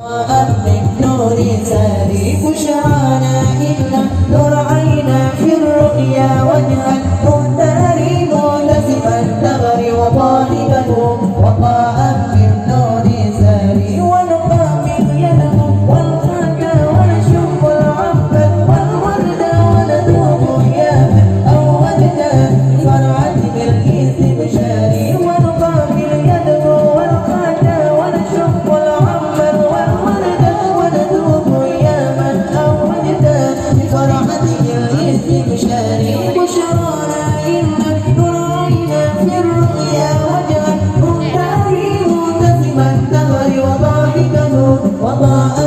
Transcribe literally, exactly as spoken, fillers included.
من نور سري بشرانا إلا نور عينا في الرؤيا وجها مختاري مبتسما ثغري وضاحكا وضاء من نور سري والقمر يلمع والخدى والشوق العنبر والورد ونذوق يا من أودت فرحتي بالاستبشار والقمر يلمع والخدى والشوق العنبر والورد ونذوق يا من أودت فرحتي بالاستبشار بشرانا إنا نرعينا في الرؤيا وجها مختاري مبتسما ثغري وضاحكا وضاء